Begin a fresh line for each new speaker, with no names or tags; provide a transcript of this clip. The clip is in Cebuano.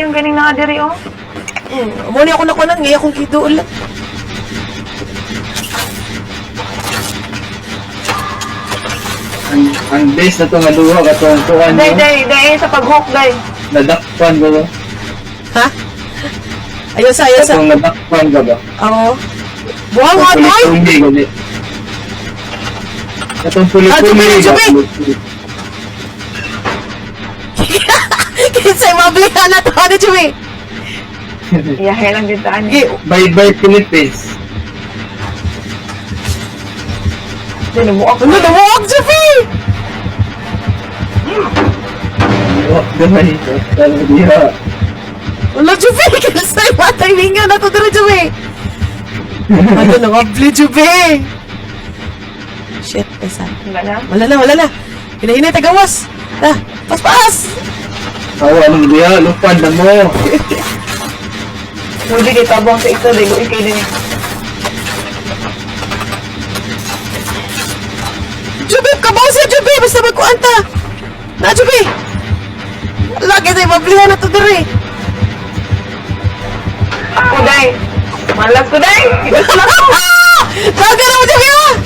Yung ganing naa diri oh.
Mo ni ako nakunan ngay akong kiduol.
Ang base na to nga duha katong kuan
Day,
no.
day, day sa pag-hook, day.
Nadakpan ba ba?
Ha? Ayaw sa, ayaw sa.
Katong nadakpan ba ba?
Oo. Buhang hot boy!
Puli-puli gani. Katong
Ah,
puli-puli.
jubi,
ba?
jubi! Kinsa mablihan na to ano Jubi?
Iyahe lang dito ani.
Gi,
Bye bye Philippines.
Day, nabuak.
ano namuog Jubi?
Oh, gamay. Talaga diha.
Wala Jubi, kinsa matay minga na to diri Jubi. Ano nangabli Jubi? Shit, esa.
Wala na.
Wala na, wala na. Hinahinay tagawas. Ah, paspas!
Awa anong diha, lupad na mo.
Muli kay tabang sa isa, day. Luoy kay din.
Jubi, kabaw siya Jubi! Basta magkuan ta! Na Jubi! Lagi tayo mablihan na to diri.
Ako, day. Malas ko, day.
Daga na mo Jubi ah!